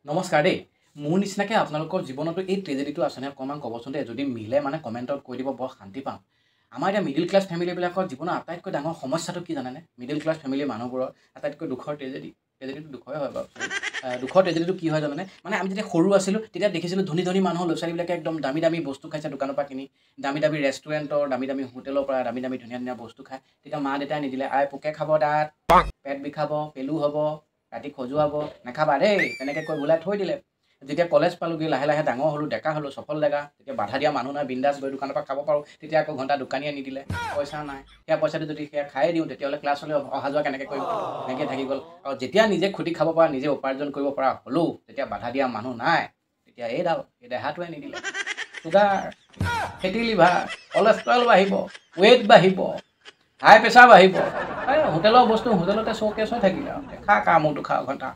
নমস্কাৰ দেই। মোৰ নিচিনাকৈ আপোনালোকৰ জীৱনতো এই ট্ৰেজেডিটো আছেনে অকণমান ক'বচোন দেই। যদি মিলে মানে কমেণ্টত কৈ দিব, বৰ শান্তি পাম। আমাৰ এতিয়া মিডিল ক্লাছ ফেমিলিবিলাকৰ জীৱনৰ আটাইতকৈ ডাঙৰ সমস্যাটো কি জানেনে? মিডিল ক্লাছ ফেমিলিৰ মানুহবোৰৰ আটাইতকৈ দুখৰ ট্ৰেজেডি, ট্ৰেজেডিটো দুখৰে হয় বাৰু, দুখৰ ট্ৰেজেডিটো কি হয় জানেনে? মানে আমি যেতিয়া সৰু আছিলোঁ তেতিয়া দেখিছিলোঁ ধনী ধনী মানুহৰ ল'ৰা ছোৱালীবিলাকে একদম দামী দামী বস্তু খাইছে দোকানৰ পৰা কিনি, দামী দামী ৰেষ্টুৰেণ্টৰ, দামী দামী হোটেলৰ পৰা দামী দামী ধুনীয়া ধুনীয়া বস্তু খায়। তেতিয়া মা দেউতাই নিদিলে, আই পোকে খাব দাঁত, পেট বিষাব, পেলু হ'ব, ৰাতি খজুৱাব, নাখাবা দেই, তেনেকৈ কৈ বোলাই থৈ দিলে। যেতিয়া কলেজ পালোগৈ, লাহে লাহে ডাঙৰ হ'লোঁ, ডেকা হ'লোঁ, সফল ডেকা, তেতিয়া বাধা দিয়া মানুহ নাই, বিন্দাছ গৈ দোকানৰ পৰা খাব পাৰোঁ। তেতিয়া আকৌ ঘণ্টা দোকানীয়ে নিদিলে, পইচা নাই, সেয়া পইচাটো যদি সেয়া খায়ে দিওঁ তেতিয়াহ'লে ক্লাছলৈ অহা যোৱা কেনেকৈ কৰিম, তেনেকৈ থাকি গ'ল। আৰু যেতিয়া নিজে খুটি খাব পৰা, নিজে উপাৰ্জন কৰিব পৰা হ'লোঁ, তেতিয়া বাধা দিয়া মানুহ নাই, তেতিয়া এইডাল এই দেহাটোৱে নিদিলে। চুগাৰ, ফেটি লিভাৰ, কলেষ্ট্ৰল বাঢ়িব, ৱেইট বাঢ়িব, হাই প্ৰেছাৰ বাঢ়িব। এই হোটেলৰ বস্তু হোটেলতে শ্ব'কেছ হৈ থাকিলে আৰু খা খা মোৰটো খা ঘণ্টা।